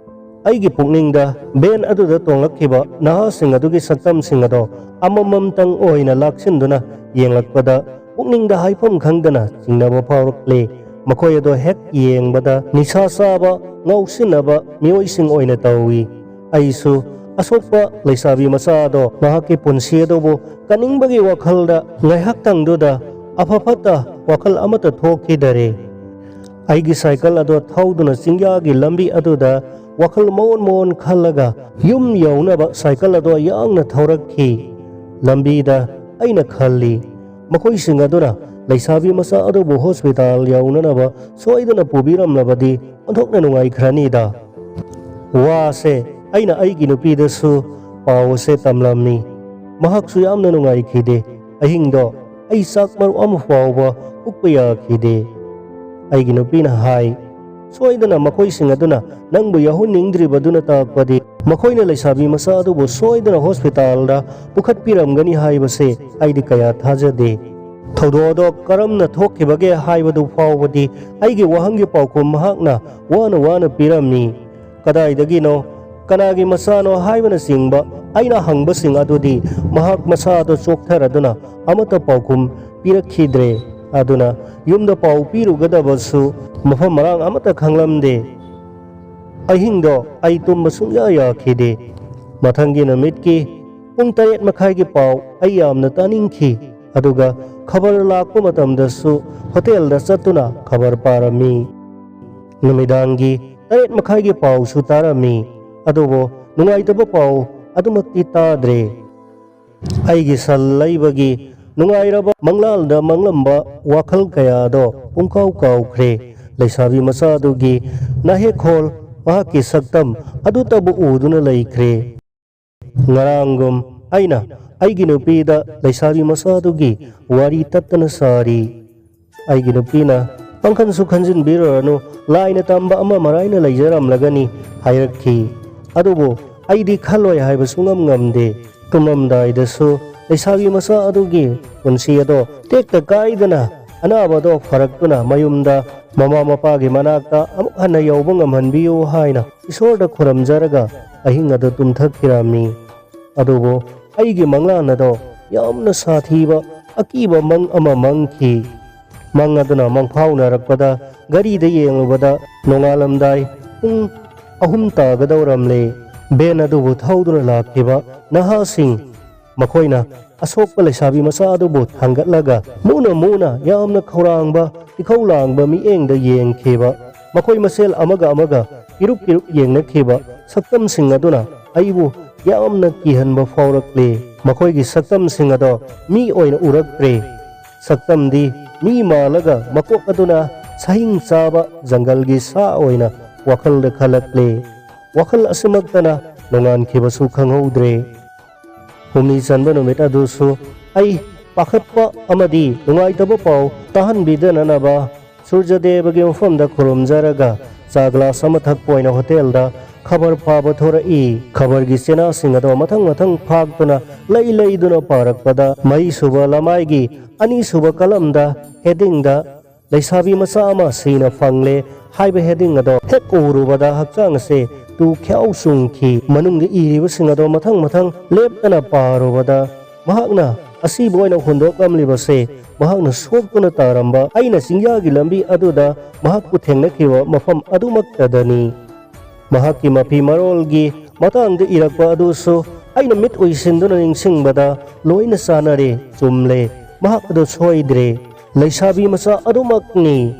ꯑꯩꯒꯤ ꯄꯨꯛꯅꯤꯡꯗ ꯚꯦꯟ ꯑꯗꯨꯗ ꯇꯣꯡꯂꯛꯈꯤꯕ ꯅꯍꯥꯁꯤꯡ ꯑꯗꯨꯒꯤ ꯁꯛꯇꯝꯁꯤꯡ ꯑꯗꯣ ꯑꯃꯃꯝꯇꯪ ꯑꯣꯏꯅ ꯂꯥꯛꯁꯤꯟꯗꯨꯅ ꯌꯦꯡꯂꯛꯄꯗ ꯄꯨꯛꯅꯤꯡꯗ ꯍꯥꯏꯐꯝ ꯈꯪꯗꯅ ꯆꯤꯡꯅꯕ ꯐꯥꯎꯔꯛꯂꯦ꯫ ꯃꯈꯣꯏ ꯑꯗꯣ ꯍꯦꯛ ꯌꯦꯡꯕꯗ ꯅꯤꯁꯥ ꯆꯥꯕ, ꯉꯥꯎꯁꯤꯟꯅꯕ ꯃꯤꯑꯣꯏꯁꯤꯡ ꯑꯣꯏꯅ ꯇꯧꯏ꯫ ꯑꯩꯁꯨ ꯑꯁꯣꯛꯄ ꯂꯩꯁꯥꯕꯤ ꯃꯆꯥ ꯑꯗꯣ ꯃꯍꯥꯛꯀꯤ ꯄꯨꯟꯁꯤ ꯑꯗꯨꯕꯨ ꯀꯟꯅꯤꯡꯕꯒꯤ ꯋꯥꯈꯜꯗ ꯉꯥꯏꯍꯥꯛꯇꯪꯗꯨꯗ ꯑꯐ ꯐꯠꯇ ꯋꯥꯈꯜ ꯑꯃꯠꯇ ꯊꯣꯛꯈꯤꯗꯔꯦ꯫ ꯑꯩꯒꯤ ꯁꯥꯏꯀꯜ ꯑꯗꯣ ꯊꯧꯗꯨꯅ ꯆꯤꯡꯌꯥꯒꯤ ꯂꯝꯕꯤ ꯑꯗꯨꯗ ꯋꯥꯈꯜ ꯃꯑꯣꯟ ꯃꯑꯣꯟ ꯈꯜꯂꯒ ꯌꯨꯝ ꯌꯧꯅꯕ ꯁꯥꯏꯀꯜ ꯑꯗꯣ ꯌꯥꯡꯅ ꯊꯧꯔꯛꯈꯤ꯫ ꯂꯝꯕꯤꯗ ꯑꯩꯅ ꯈꯜꯂꯤ, ꯃꯈꯣꯏꯁꯤꯡ ꯑꯗꯨꯅ ꯂꯩꯁꯥꯕꯤ ꯃꯆꯥ ꯑꯗꯨꯕꯨ ꯍꯣꯁꯄꯤꯇꯥꯜ ꯌꯧꯅꯅꯕ ꯁꯣꯏꯗꯅ ꯄꯨꯕꯤꯔꯝꯂꯕꯗꯤ ꯑꯣꯟꯊꯣꯛꯅ ꯅꯨꯡꯉꯥꯏꯈ꯭ꯔꯅꯤꯗ꯫ ꯋꯥꯁꯦ ꯑꯩꯅ ꯑꯩꯒꯤ ꯅꯨꯄꯤꯗꯁꯨ ꯄꯥꯎ ꯑꯁꯦ ꯇꯝꯂꯝꯃꯤ꯫ ꯃꯍꯥꯛꯁꯨ ꯌꯥꯝꯅ ꯅꯨꯡꯉꯥꯏꯈꯤꯗꯦ꯫ ꯑꯍꯤꯡꯗꯣ ꯑꯩ ꯆꯥꯛ ꯃꯔꯨ ꯑꯃ ꯐꯥꯎꯕ ꯍꯨꯛꯄ ꯌꯥꯈꯤꯗꯦ꯫ ꯑꯩꯒꯤ ꯅꯨꯄꯤꯅ ꯍꯥꯏ, "ꯁꯣꯏꯗꯅ ꯃꯈꯣꯏꯁꯤꯡ ꯑꯗꯨꯅ ꯅꯪꯕꯨ ꯌꯥꯎꯍꯟꯅꯤꯡꯗ꯭ꯔꯤꯕꯗꯨꯅ ꯇꯥꯛꯄꯗꯤ ꯃꯈꯣꯏꯅ ꯂꯩꯁꯥꯕꯤ ꯃꯆꯥ ꯑꯗꯨꯕꯨ ꯁꯣꯏꯗꯅ ꯍꯣꯁꯄꯤꯇꯥꯜꯗ ꯄꯨꯈꯠꯄꯤꯔꯝꯒꯅꯤ ꯍꯥꯏꯕꯁꯦ ꯑꯩꯗꯤ ꯀꯌꯥ ꯊꯥꯖꯗꯦ꯫ ꯊꯧꯗꯣꯛ ꯑꯗꯣ ꯀꯔꯝꯅ ꯊꯣꯛꯈꯤꯕꯒꯦ ꯍꯥꯏꯕꯗꯨ ꯐꯥꯎꯕꯗꯤ ꯑꯩꯒꯤ ꯋꯥꯍꯪꯒꯤ ꯄꯥꯎꯈꯨꯝ ꯃꯍꯥꯛꯅ ꯋꯥꯅ ꯋꯥꯅ ꯄꯤꯔꯝꯃꯤ꯫ ꯀꯗꯥꯏꯗꯒꯤꯅꯣ, ꯀꯅꯥꯒꯤ ꯃꯆꯥꯅꯣ ꯍꯥꯏꯕꯅꯆꯤꯡꯕ ꯑꯩꯅ ꯍꯪꯕꯁꯤꯡ ꯑꯗꯨꯗꯤ ꯃꯍꯥꯛ ꯃꯁꯥꯗꯣ ꯆꯣꯛꯊꯔꯗꯨꯅ ꯑꯃꯠꯇ ꯄꯥꯎꯈꯨꯝ ꯄꯤꯔꯛꯈꯤꯗ꯭ꯔꯦ꯫ ꯑꯗꯨꯅ ꯌꯨꯝꯗ ꯄꯥꯎ ꯄꯤꯔꯨꯒꯗꯕꯁꯨ ꯃꯐꯝ ꯃꯔꯥꯡ ꯑꯃꯠꯇ ꯈꯪꯂꯝꯗꯦ꯫ ꯑꯍꯤꯡꯗꯣ ꯑꯩ ꯇꯨꯝꯕ ꯁꯨꯡꯌꯥ ꯌꯥꯈꯤꯗꯦ꯫ ꯃꯊꯪꯒꯤ ꯅꯨꯃꯤꯠꯀꯤ ꯄꯨꯡ ꯇꯔꯦꯠ ꯃꯈꯥꯏꯒꯤ ꯄꯥꯎ ꯑꯩ ꯌꯥꯝꯅ ꯇꯥꯅꯤꯡꯈꯤ꯫ ꯑꯗꯨꯒ ꯈꯕꯔ ꯂꯥꯛꯄ ꯃꯇꯝꯗꯁꯨ ꯍꯣꯇꯦꯜꯗ ꯆꯠꯇꯨꯅ ꯈꯕꯔ ꯄꯥꯔꯝꯃꯤ꯫ ꯅꯨꯃꯤꯗꯥꯡꯒꯤ ꯇꯔꯦꯠ ꯃꯈꯥꯏꯒꯤ ꯄꯥꯎꯁꯨ ꯇꯥꯔꯝꯃꯤ꯫ ꯑꯗꯨꯕꯨ ꯅꯨꯡꯉꯥꯏꯇꯕ ꯄꯥꯎ ꯑꯗꯨꯃꯛꯇꯤ ꯇꯥꯗ꯭ꯔꯦ꯫ ꯑꯩꯒꯤ ꯁꯟ ꯂꯩꯕꯒꯤ ꯅꯨꯡꯉꯥꯏꯔꯕ ꯃꯪꯂꯥꯜꯗ ꯃꯪꯂꯝꯕ ꯋꯥꯈꯜ ꯀꯌꯥꯗꯣ ꯄꯨꯡꯀꯥꯎ ꯀꯥꯎꯈ꯭ꯔꯦ꯫ ꯂꯩꯁꯥꯕꯤ ꯃꯆꯥꯗꯨꯒꯤ ꯅꯥꯍꯦꯛꯈꯣꯜ, ꯃꯍꯥꯛꯀꯤ ꯁꯛꯇꯝ ꯑꯗꯨꯇꯕꯨ ꯎꯗꯨꯅ ꯂꯩꯈ꯭ꯔꯦ꯫ ꯉꯔꯥꯡꯒꯨꯝ ꯑꯩꯅ ꯑꯩꯒꯤ ꯅꯨꯄꯤꯗ ꯂꯩꯁꯥꯕꯤ ꯃꯆꯥꯗꯨꯒꯤ ꯋꯥꯔꯤ ꯇꯠꯇꯅ ꯁꯥꯔꯤ꯫ ꯑꯩꯒꯤ ꯅꯨꯄꯤꯅ, "ꯄꯪꯈꯟꯁꯨ ꯈꯟꯖꯤꯟꯕꯤꯔꯨꯔꯅꯨ, ꯂꯥꯏꯅ ꯇꯝꯕ ꯑꯃ ꯃꯔꯥꯏꯅ ꯂꯩꯖꯔꯝꯂꯒꯅꯤ" ꯍꯥꯏꯔꯛꯈꯤ꯫ ꯑꯗꯨꯕꯨ ꯑꯩꯗꯤ ꯈꯜꯂꯣꯏ ꯍꯥꯏꯕ ꯁꯨꯡꯉꯝ ꯉꯝꯗꯦ꯫ ꯇꯨꯝꯂꯝꯗꯥꯏꯗꯁꯨ ꯂꯩꯁꯥꯕꯤ ꯃꯆꯥ ꯑꯗꯨꯒꯤ ꯄꯨꯟꯁꯤ ꯑꯗꯣ ꯇꯦꯛꯇ ꯀꯥꯏꯗꯅ ꯑꯅꯥꯕꯗꯣ ꯐꯔꯛꯇꯨꯅ ꯃꯌꯨꯝꯗ ꯃꯃꯥ ꯃꯄꯥꯒꯤ ꯃꯅꯥꯛꯇ ꯑꯃꯨꯛ ꯍꯟꯅ ꯌꯧꯕ ꯉꯝꯍꯟꯕꯤꯌꯨ ꯍꯥꯏꯅ ꯏꯁꯣꯔꯗ ꯈꯨꯔꯨꯝꯖꯔꯒ ꯑꯍꯤꯡ ꯑꯗꯨ ꯇꯨꯝꯊꯈꯤꯔꯝꯃꯤ꯫ ꯑꯗꯨꯕꯨ ꯑꯩꯒꯤ ꯃꯪꯂꯥꯟ ꯑꯗꯣ ꯌꯥꯝꯅ ꯁꯥꯊꯤꯕ ꯑꯀꯤꯕ ꯃꯪ ꯑꯃ ꯃꯪꯈꯤ꯫ ꯃꯪ ꯑꯗꯨꯅ ꯃꯪꯐꯥꯎꯅꯔꯛꯄꯗ ꯒꯥꯔꯤꯗ ꯌꯦꯡꯂꯨꯕꯗ ꯅꯣꯡꯉꯥꯜꯂꯝꯗꯥꯏ ꯄꯨꯡ ꯑꯍꯨꯝ ꯇꯥꯒꯗꯧꯔꯝꯂꯦ꯫ ꯚꯦꯟ ꯑꯗꯨꯕꯨ ꯊꯧꯗꯨꯅ ꯂꯥꯛꯈꯤꯕ ꯅꯍꯥꯁꯤꯡ, ꯃꯈꯣꯏꯅ ꯑꯁꯣꯛꯄ ꯂꯩꯁꯥꯕꯤ ꯃꯆꯥ ꯑꯗꯨꯕꯨ ꯊꯥꯡꯒꯠꯂꯒ ꯃꯨꯅ ꯃꯨꯅ ꯌꯥꯝꯅ ꯈꯧꯔꯥꯡꯕ, ꯏꯈꯧ ꯂꯥꯡꯕ ꯃꯤꯠꯌꯦꯡꯗ ꯌꯦꯡꯈꯤꯕ, ꯃꯈꯣꯏ ꯃꯁꯦꯜ ꯑꯃꯒ ꯑꯃꯒ ꯏꯔꯨꯞ ꯏꯔꯨꯞ ꯌꯦꯡꯅꯈꯤꯕ ꯁꯛꯇꯝꯁꯤꯡ ꯑꯗꯨꯅ ꯑꯩꯕꯨ ꯌꯥꯝꯅ ꯀꯤꯍꯟꯕ ꯐꯥꯎꯔꯛꯂꯦ꯫ ꯃꯈꯣꯏꯒꯤ ꯁꯛꯇꯝꯁꯤꯡ ꯑꯗꯣ ꯃꯤ ꯑꯣꯏꯅ ꯎꯔꯛꯇ꯭ꯔꯦ꯫ ꯁꯛꯇꯝꯗꯤ ꯃꯤ ꯃꯥꯜꯂꯒ ꯃꯀꯣꯛ ꯑꯗꯨꯅ ꯁꯍꯤꯡ ꯆꯥꯕ ꯖꯪꯒꯜꯒꯤ ꯁꯥ ꯑꯣꯏꯅ ꯋꯥꯈꯜꯗ ꯈꯜꯂꯛꯂꯦ꯫ ꯋꯥꯈꯜ ꯑꯁꯤꯃꯛꯇꯅ ꯅꯣꯡꯉꯥꯟꯈꯤꯕꯁꯨ ꯈꯪꯍꯧꯗ꯭ꯔꯦ꯫ ꯍꯨꯝꯅꯤ ꯆꯟꯕ ꯅꯨꯃꯤꯠ ꯑꯗꯨꯁꯨ ꯑꯩ ꯄꯥꯈꯠꯄ ꯑꯃꯗꯤ ꯅꯨꯡꯉꯥꯏꯇꯕ ꯄꯥꯎ ꯇꯥꯍꯟꯕꯤꯗꯅꯅꯕ ꯁꯨꯔꯖꯗꯦꯕꯒꯤ ꯃꯐꯝꯗ ꯈꯨꯔꯨꯝꯖꯔꯒ ꯆꯥ ꯒ꯭ꯂꯥꯁ ꯑꯃ ꯊꯛꯄ ꯑꯣꯏꯅ ꯍꯣꯇꯦꯜꯗ ꯈꯕꯔ ꯐꯥꯕ ꯊꯣꯔꯛꯏ꯫ ꯈꯕꯔꯒꯤ ꯆꯦꯅꯥꯁꯤꯡ ꯑꯗꯣ ꯃꯊꯪ ꯃꯊꯪ ꯐꯥꯛꯇꯨꯅ ꯂꯩ ꯂꯩꯗꯨꯅ ꯄꯥꯔꯛꯄꯗ ꯃꯔꯤꯁꯨꯕ ꯂꯃꯥꯏꯒꯤ ꯑꯅꯤꯁꯨꯕ ꯀꯂꯝꯗ ꯍꯦꯗꯤꯡꯗ "ꯂꯩꯁꯥꯕꯤ ꯃꯆꯥ ꯑꯃ ꯁꯤꯅ ꯐꯪꯂꯦ" ꯍꯥꯏꯕ ꯍꯦꯗꯤꯡ ꯑꯗꯣ ꯍꯦꯛ ꯎꯔꯨꯕꯗ ꯍꯛꯆꯥꯡ ꯑꯁꯦ ꯇꯨ ꯈ꯭ꯌꯥꯎ ꯆꯨꯡꯈꯤ꯫ ꯃꯅꯨꯡꯗ ꯏꯔꯤꯕꯁꯤꯡ ꯑꯗꯣ ꯃꯊꯪ ꯃꯊꯪ ꯂꯦꯞꯇꯅ ꯄꯥꯔꯨꯕꯗ ꯃꯍꯥꯛꯅ ꯑꯁꯤꯕ ꯑꯣꯏꯅ ꯍꯨꯟꯗꯣꯛꯂꯝꯂꯤꯕꯁꯦ ꯃꯍꯥꯛꯅ ꯁꯣꯛꯇꯨꯅ ꯇꯥꯔꯝꯕ ꯑꯩꯅ ꯆꯤꯡꯌꯥꯒꯤ ꯂꯝꯕꯤ ꯑꯗꯨꯗ ꯃꯍꯥꯛꯄꯨ ꯊꯦꯡꯅꯈꯤꯕ ꯃꯐꯝ ꯑꯗꯨꯃꯛꯇꯗꯅꯤ꯫ ꯃꯍꯥꯛꯀꯤ ꯃꯐꯤ ꯃꯔꯣꯜꯒꯤ ꯃꯇꯥꯡꯗ ꯏꯔꯛꯄ ꯑꯗꯨꯁꯨ ꯑꯩꯅ ꯃꯤꯠ ꯎꯏꯁꯤꯟꯗꯨꯅ ꯅꯤꯡꯁꯤꯡꯕꯗ ꯂꯣꯏꯅ ꯆꯥꯅꯔꯦ, ꯆꯨꯝꯂꯦ, ꯃꯍꯥꯛ ꯑꯗꯨ ꯁꯣꯏꯗ꯭ꯔꯦ꯫ ꯂꯩꯁꯥꯕꯤ ꯃꯆꯥ ꯑꯗꯨꯃꯛꯅꯤ꯫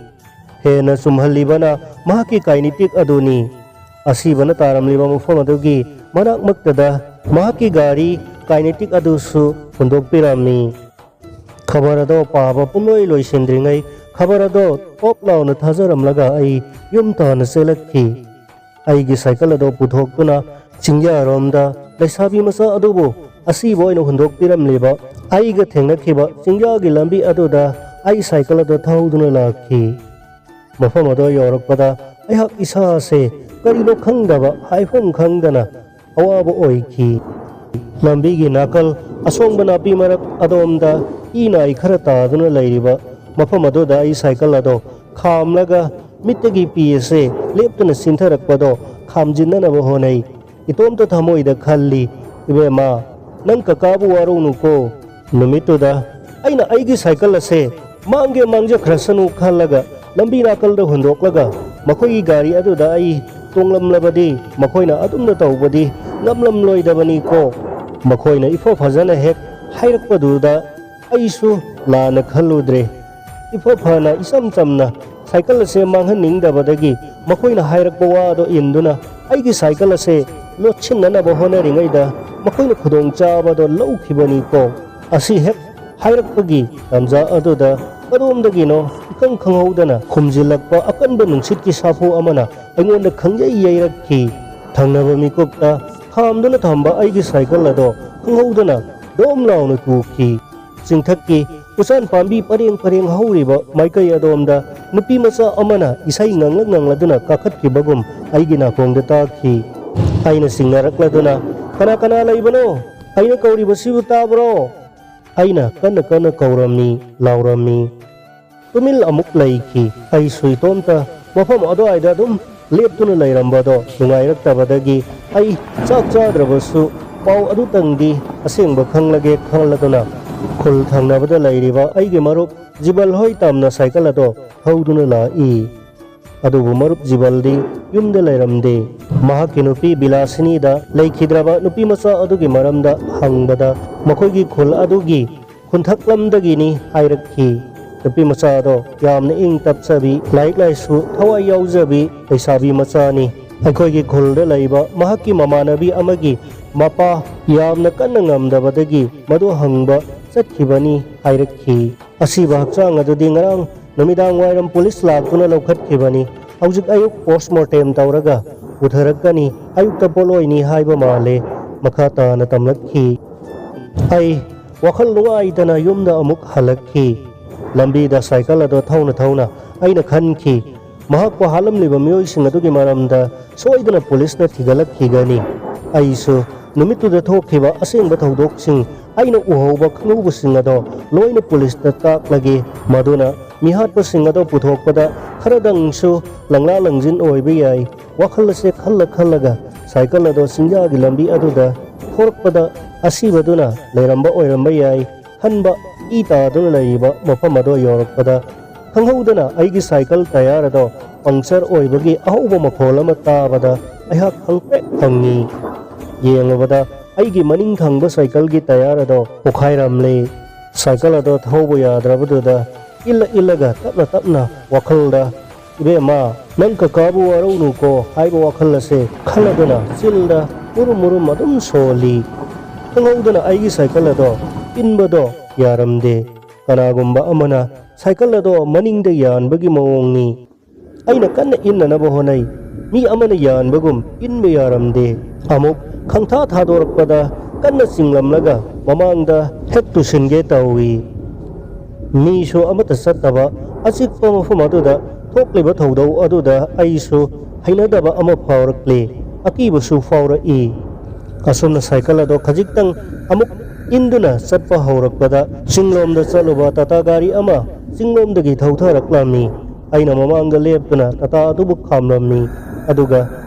ꯍꯦꯟꯅ ꯆꯨꯝꯍꯜꯂꯤꯕꯅ ꯃꯍꯥꯛꯀꯤ ꯀꯥꯏꯅꯤꯇꯤꯛ ꯑꯗꯨꯅꯤ꯫ ꯑꯁꯤꯕꯅ ꯇꯥꯔꯝꯂꯤꯕ ꯃꯐꯝ ꯑꯗꯨꯒꯤ ꯃꯅꯥꯛꯃꯛꯇꯗ ꯃꯍꯥꯛꯀꯤ ꯒꯥꯔꯤ ꯀꯥꯏꯅꯦꯇꯤꯛ ꯑꯗꯨꯁꯨ ꯍꯨꯟꯗꯣꯛꯄꯤꯔꯝꯃꯤ꯫ ꯈꯕꯔ ꯑꯗꯣ ꯄꯥꯕ ꯄꯨꯡꯂꯣꯏ ꯂꯣꯏꯁꯤꯟꯗ꯭ꯔꯤꯉꯩ ꯈꯕꯔ ꯑꯗꯣ ꯇꯣꯞ ꯂꯥꯎꯅ ꯊꯥꯖꯔꯝꯂꯒ ꯑꯩ ꯌꯨꯝ ꯇꯥꯟꯅ ꯆꯦꯜꯂꯛꯈꯤ꯫ ꯑꯩꯒꯤ ꯁꯥꯏꯀꯜ ꯑꯗꯣ ꯄꯨꯊꯣꯛꯇꯨꯅ ꯆꯤꯡꯌꯥꯔꯣꯝꯗ ꯂꯩꯁꯥꯕꯤ ꯃꯆꯥ ꯑꯗꯨꯕꯨ ꯑꯁꯤꯕ ꯑꯣꯏꯅ ꯍꯨꯟꯗꯣꯛꯄꯤꯔꯝꯂꯤꯕ ꯑꯩꯒ ꯊꯦꯡꯅꯈꯤꯕ ꯆꯤꯡꯌꯥꯒꯤ ꯂꯝꯕꯤ ꯑꯗꯨꯗ ꯑꯩ ꯁꯥꯏꯀꯜ ꯑꯗꯣ ꯊꯧꯗꯨꯅ ꯂꯥꯛꯈꯤ꯫ ꯃꯐꯝ ꯑꯗꯨ ꯌꯧꯔꯛꯄꯗ ꯑꯩꯍꯥꯛ ꯏꯁꯥꯁꯦ ꯀꯔꯤꯅꯣ ꯈꯪꯗꯕ, ꯍꯥꯏꯐꯝ ꯈꯪꯗꯅ ꯑꯋꯥꯕ ꯑꯣꯏꯈꯤ꯫ ꯂꯝꯕꯤꯒꯤ ꯅꯥꯀꯜ ꯑꯁꯣꯡꯕ ꯅꯥꯄꯤ ꯃꯔꯛ ꯑꯗꯣꯝꯗ ꯏ ꯅꯥꯏ ꯈꯔ ꯇꯥꯗꯨꯅ ꯂꯩꯔꯤꯕ ꯃꯐꯝ ꯑꯗꯨꯗ ꯑꯩ ꯁꯥꯏꯀꯜ ꯑꯗꯣ ꯈꯥꯝꯂꯒ ꯃꯤꯠꯇꯒꯤ ꯄꯤ ꯑꯁꯦ ꯂꯦꯞꯇꯅ ꯆꯤꯟꯊꯔꯛꯄꯗꯣ ꯈꯥꯝꯖꯤꯟꯅꯅꯕ ꯍꯣꯠꯅꯩ꯫ ꯏꯇꯣꯝꯇ ꯊꯃꯣꯏꯗ ꯈꯜꯂꯤ, "ꯏꯕꯦꯝꯃ, ꯅꯪ ꯀꯀꯥꯕꯨ ꯋꯥꯔꯧꯅꯨꯀꯣ"꯫ ꯅꯨꯃꯤꯠꯇꯨꯗ ꯑꯩꯅ ꯑꯩꯒꯤ ꯁꯥꯏꯀꯜ ꯑꯁꯦ ꯃꯥꯡꯒꯦ ꯃꯥꯡꯖꯈ꯭ꯔꯁꯅꯨ ꯈꯜꯂꯒ ꯂꯝꯕꯤ ꯅꯥꯀꯜꯗ ꯍꯨꯟꯗꯣꯛꯂꯒ ꯃꯈꯣꯏꯒꯤ ꯒꯥꯔꯤ ꯑꯗꯨꯗ ꯑꯩ ꯇꯣꯡꯂꯝꯂꯕꯗꯤ ꯃꯈꯣꯏꯅ ꯑꯗꯨꯝꯅ ꯇꯧꯕꯗꯤ ꯉꯝꯂꯝꯂꯣꯏꯗꯕꯅꯤꯀꯣ꯫ ꯃꯈꯣꯏꯅ ꯏꯐ ꯐꯖꯅ ꯍꯦꯛ ꯍꯥꯏꯔꯛꯄꯗꯨꯗ ꯑꯩꯁꯨ ꯂꯥꯟꯅ ꯈꯜꯂꯨꯗ꯭ꯔꯦ꯫ ꯏꯐ ꯐꯅ ꯏꯆꯝ ꯆꯝꯅ ꯁꯥꯏꯀꯜ ꯑꯁꯦ ꯃꯥꯡꯍꯟꯅꯤꯡꯗꯕꯗꯒꯤ ꯃꯈꯣꯏꯅ ꯍꯥꯏꯔꯛꯄ ꯋꯥꯗꯣ ꯏꯟꯗꯨꯅ ꯑꯩꯒꯤ ꯁꯥꯏꯀꯜ ꯑꯁꯦ ꯂꯣꯠꯁꯤꯟꯅꯅꯕ ꯍꯣꯠꯅꯔꯤꯉꯩꯗ ꯃꯈꯣꯏꯅ ꯈꯨꯗꯣꯡꯆꯥꯕꯗꯣ ꯂꯧꯈꯤꯕꯅꯤꯀꯣ꯫ ꯑꯁꯤ ꯍꯦꯛ ꯍꯥꯏꯔꯛꯄꯒꯤ ꯇꯥꯟꯖꯥ ꯑꯗꯨꯗ ꯀꯗꯣꯝꯗꯒꯤꯅꯣ ꯏꯈꯪ ꯈꯪꯍꯧꯗꯅ ꯈꯨꯝꯖꯤꯜꯂꯛꯄ ꯑꯀꯟꯕ ꯅꯨꯡꯁꯤꯠꯀꯤ ꯁꯥꯐꯨ ꯑꯃꯅ ꯑꯩꯉꯣꯟꯗ ꯈꯪꯌꯩ ꯌꯩꯔꯛꯈꯤ꯫ ꯊꯪꯅꯕ ꯃꯤꯀꯨꯞꯇ ꯈꯥꯝꯗꯨꯅ ꯊꯝꯕ ꯑꯩꯒꯤ ꯁꯥꯏꯀꯜ ꯑꯗꯣ ꯈꯪꯍꯧꯗꯅ ꯗꯣꯝ ꯂꯥꯎꯅ ꯇꯨꯈꯤ꯫ ꯆꯤꯡꯊꯛꯀꯤ ꯎꯆꯥꯟ ꯄꯥꯝꯕꯤ ꯄꯔꯦꯡ ꯄꯔꯦꯡ ꯍꯧꯔꯤꯕ ꯃꯥꯏꯀꯩ ꯑꯗꯣꯝꯗ ꯅꯨꯄꯤ ꯃꯆꯥ ꯑꯃꯅ ꯏꯁꯩ ꯉꯪꯂ ꯉꯪꯂꯗꯨꯅ ꯀꯥꯈꯠꯈꯤꯕꯒꯨꯝ ꯑꯩꯒꯤ ꯅꯥꯀꯣꯡꯗ ꯇꯥꯈꯤ꯫ ꯑꯩꯅ ꯆꯤꯡꯅꯔꯛꯂꯗꯨꯅ, "ꯀꯅꯥ ꯀꯅꯥ ꯂꯩꯕꯅꯣ? ꯑꯩꯅ ꯀꯧꯔꯤꯕꯁꯤꯕꯨ ꯇꯥꯕ꯭ꯔꯣ?" ꯑꯩꯅ ꯀꯟꯅ ꯀꯟꯅ ꯀꯧꯔꯝꯃꯤ, ꯂꯥꯎꯔꯝꯃꯤ꯫ ꯇꯨꯃꯤꯟ ꯑꯃꯨꯛ ꯂꯩꯈꯤ꯫ ꯑꯩꯁꯨ ꯏꯇꯣꯝꯇ ꯃꯐꯝ ꯑꯗꯨꯋꯥꯏꯗ ꯑꯗꯨꯝ ꯂꯦꯞꯇꯨꯅ ꯂꯩꯔꯝꯕꯗꯣ ꯅꯨꯡꯉꯥꯏꯔꯛꯇꯕꯗꯒꯤ ꯑꯩ ꯆꯥꯛ ꯆꯥꯗ꯭ꯔꯕꯁꯨ ꯄꯥꯎ ꯑꯗꯨꯇꯪꯗꯤ ꯑꯁꯦꯡꯕ ꯈꯪꯂꯒꯦ ꯈꯜꯂꯗꯨꯅ ꯈꯨꯜ ꯊꯪꯅꯕꯗ ꯂꯩꯔꯤꯕ ꯑꯩꯒꯤ ꯃꯔꯨꯞ ꯖꯤꯕꯜ ꯍꯣꯏ ꯇꯝꯅ ꯁꯥꯏꯀꯜ ꯑꯗꯣ ꯊꯧꯗꯨꯅ ꯂꯥꯛꯏ꯫ ꯑꯗꯨꯕꯨ ꯃꯔꯨꯞ ꯖꯤꯕꯜꯗꯤ ꯌꯨꯝꯗ ꯂꯩꯔꯝꯗꯦ꯫ ꯃꯍꯥꯛꯀꯤ ꯅꯨꯄꯤ ꯕꯤꯂꯥꯁꯤꯅꯤꯗ ꯂꯩꯈꯤꯗ꯭ꯔꯕ ꯅꯨꯄꯤ ꯃꯆꯥ ꯑꯗꯨꯒꯤ ꯃꯔꯝꯗ ꯍꯪꯕꯗ ꯃꯈꯣꯏꯒꯤ ꯈꯨꯜ ꯑꯗꯨꯒꯤ ꯈꯨꯟꯊꯛꯂꯝꯗꯒꯤꯅꯤ ꯍꯥꯏꯔꯛꯈꯤ꯫ ꯅꯨꯄꯤ ꯃꯆꯥꯗꯣ ꯌꯥꯝꯅ ꯏꯪ ꯇꯞꯆꯕꯤ, ꯂꯥꯏꯔꯤꯛ ꯂꯥꯏꯁꯨ ꯊꯋꯥꯏ ꯌꯥꯎꯖꯕꯤ ꯂꯩꯁꯥꯕꯤ ꯃꯆꯥꯅꯤ꯫ ꯑꯩꯈꯣꯏꯒꯤ ꯈꯨꯜꯗ ꯂꯩꯕ ꯃꯍꯥꯛꯀꯤ ꯃꯃꯥꯟꯅꯕꯤ ꯑꯃꯒꯤ ꯃꯄꯥ ꯌꯥꯝꯅ ꯀꯟꯅ ꯉꯝꯗꯕꯗꯒꯤ ꯃꯗꯨ ꯍꯪꯕ ꯆꯠꯈꯤꯕꯅꯤ ꯍꯥꯏꯔꯛꯈꯤ꯫ ꯑꯁꯤꯕ ꯍꯛꯆꯥꯡ ꯑꯗꯨꯗꯤ ꯉꯔꯥꯡ ꯅꯨꯃꯤꯗꯥꯡ ꯋꯥꯏꯔꯝ ꯄꯨꯂꯤꯁ ꯂꯥꯛꯇꯨꯅ ꯂꯧꯈꯠꯈꯤꯕꯅꯤ꯫ ꯍꯧꯖꯤꯛ ꯑꯌꯨꯛ ꯄꯣꯁꯃꯣꯔꯇꯦꯝ ꯇꯧꯔꯒ ꯄꯨꯊꯔꯛꯀꯅꯤ, ꯑꯌꯨꯛꯇ ꯄꯣꯠꯂꯣꯏꯅꯤ ꯍꯥꯏꯕ ꯃꯥꯜꯂꯦ꯫ ꯃꯈꯥ ꯇꯥꯅ ꯇꯝꯂꯛꯈꯤ꯫ ꯑꯩ ꯋꯥꯈꯜ ꯅꯨꯡꯉꯥꯏꯇꯅ ꯌꯨꯝꯗ ꯑꯃꯨꯛ ꯍꯜꯂꯛꯈꯤ꯫ ꯂꯝꯕꯤꯗ ꯁꯥꯏꯀꯜ ꯑꯗꯣ ꯊꯧꯅ ꯊꯧꯅ ꯑꯩꯅ ꯈꯟꯈꯤ, ꯃꯍꯥꯛꯄꯨ ꯍꯥꯠꯂꯝꯂꯤꯕ ꯃꯤꯑꯣꯏꯁꯤꯡ ꯑꯗꯨꯒꯤ ꯃꯔꯝꯗ ꯁꯣꯏꯗꯅ ꯄꯨꯂꯤꯁꯅ ꯊꯤꯒꯠꯂꯛꯈꯤꯒꯅꯤ꯫ ꯑꯩꯁꯨ ꯅꯨꯃꯤꯠꯇꯨꯗ ꯊꯣꯛꯈꯤꯕ ꯑꯁꯦꯡꯕ ꯊꯧꯗꯣꯛꯁꯤꯡ, ꯑꯩꯅ ꯎꯍꯧꯕ ꯈꯪꯍꯧꯕꯁꯤꯡ ꯑꯗꯣ ꯂꯣꯏꯅ ꯄꯨꯂꯤꯁꯇ ꯇꯥꯛꯂꯒꯦ꯫ ꯃꯗꯨꯅ ꯃꯤꯍꯥꯠꯄꯁꯤꯡ ꯑꯗꯣ ꯄꯨꯊꯣꯛꯄꯗ ꯈꯔꯗꯪꯁꯨ ꯂꯪꯂꯥ ꯂꯪꯖꯤꯟ ꯑꯣꯏꯕ ꯌꯥꯏ꯫ ꯋꯥꯈꯜ ꯑꯁꯦ ꯈꯜꯂ ꯈꯜꯂꯒ ꯁꯥꯏꯀꯜ ꯑꯗꯣ ꯆꯤꯡꯌꯥꯒꯤ ꯂꯝꯕꯤ ꯑꯗꯨꯗ ꯊꯣꯔꯛꯄꯗ ꯑꯁꯤꯕꯗꯨꯅ ꯂꯩꯔꯝꯕ ꯑꯣꯏꯔꯝꯕ ꯌꯥꯏ꯫ ꯍꯟꯕ ꯏ ꯇꯥꯗꯨꯅ ꯂꯩꯔꯤꯕ ꯃꯐꯝ ꯑꯗꯣ ꯌꯧꯔꯛꯄꯗ ꯈꯪꯍꯧꯗꯅ ꯑꯩꯒꯤ ꯁꯥꯏꯀꯜ ꯇꯌꯥꯔ ꯑꯗꯣ ꯄꯪꯆꯔ ꯑꯣꯏꯕꯒꯤ ꯑꯍꯧꯕ ꯃꯈꯣꯜ ꯑꯃ ꯇꯥꯕꯗ ꯑꯩꯍꯥꯛ ꯈꯪꯄ꯭ꯔꯦꯛ ꯈꯪꯉꯤ꯫ ꯌꯦꯡꯂꯨꯕꯗ ꯑꯩꯒꯤ ꯃꯅꯤꯡ ꯊꯪꯕ ꯁꯥꯏꯀꯜꯒꯤ ꯇꯌꯥꯔ ꯑꯗꯣ ꯄꯣꯈꯥꯏꯔꯝꯂꯦ꯫ ꯁꯥꯏꯀꯜ ꯑꯗꯣ ꯊꯧꯕ ꯌꯥꯗ꯭ꯔꯕꯗꯨꯗ ꯏꯜꯂ ꯏꯜꯂꯒ ꯇꯞꯅ ꯇꯞꯅ ꯋꯥꯈꯜꯗ, "ꯏꯕꯦꯝꯃ, ꯅꯪ ꯀꯀꯥꯕꯨ ꯋꯥꯔꯧꯅꯨꯀꯣ" ꯍꯥꯏꯕ ꯋꯥꯈꯜ ꯑꯁꯦ ꯈꯜꯂꯗꯨꯅ ꯆꯤꯜꯗ ꯃꯨꯔꯨꯝ ꯃꯨꯔꯨꯝ ꯑꯗꯨꯝ ꯁꯣꯜꯂꯤ꯫ ꯈꯪꯍꯧꯗꯅ ꯑꯩꯒꯤ ꯁꯥꯏꯀꯜ ꯑꯗꯣ ꯏꯟꯕꯗꯣ ꯌꯥꯔꯝꯗꯦ꯫ ꯀꯅꯥꯒꯨꯝꯕ ꯑꯃꯅ ꯁꯥꯏꯀꯜ ꯑꯗꯣ ꯃꯅꯤꯡꯗ ꯌꯥꯟꯕꯒꯤ ꯃꯑꯣꯡꯅꯤ꯫ ꯑꯩꯅ ꯀꯟꯅ ꯏꯟꯅꯅꯕ ꯍꯣꯠꯅꯩ꯫ ꯃꯤ ꯑꯃꯅ ꯌꯥꯟꯕꯒꯨꯝ ꯏꯟꯕ ꯌꯥꯔꯝꯗꯦ꯫ ꯑꯃꯨꯛ ꯈꯪꯊꯥ ꯊꯥꯗꯣꯔꯛꯄꯗ ꯀꯟꯅ ꯆꯤꯡꯂꯝꯂꯒ ꯃꯃꯥꯡꯗ ꯍꯦꯛ ꯇꯨꯁꯤꯟꯒꯦ ꯇꯧꯏ꯫ ꯃꯤꯁꯨ ꯑꯃꯠꯇ ꯆꯠꯇꯕ ꯑꯆꯤꯛꯄ ꯃꯐꯝ ꯑꯗꯨꯗ ꯊꯣꯛꯂꯤꯕ ꯊꯧꯗꯧ ꯑꯗꯨꯗ ꯑꯩꯁꯨ ꯍꯩꯅꯗꯕ ꯑꯃ ꯐꯥꯎꯔꯛꯂꯦ꯫ ꯑꯀꯤꯕꯁꯨ ꯐꯥꯎꯔꯛꯏ꯫ ꯑꯁꯨꯝꯅ ꯁꯥꯏꯀꯜ ꯑꯗꯣ ꯈꯖꯤꯛꯇꯪ ꯑꯃꯨꯛ ꯏꯟꯗꯨꯅ ꯆꯠꯄ ꯍꯧꯔꯛꯄꯗ ꯆꯤꯡꯂꯣꯝꯗ ꯆꯠꯂꯨꯕ ꯇꯥꯇꯥ ꯒꯥꯔꯤ ꯑꯃ ꯆꯤꯡꯂꯣꯝꯗꯒꯤ ꯊꯧꯊꯔꯛꯂꯝꯃꯤ꯫ ꯑꯩꯅ ꯃꯃꯥꯡꯗ ꯂꯦꯞꯇꯨꯅ ꯇꯥꯇꯥ ꯑꯗꯨꯕꯨ ꯈꯥꯝꯂꯝꯃꯤ꯫ ꯑꯗꯨꯒ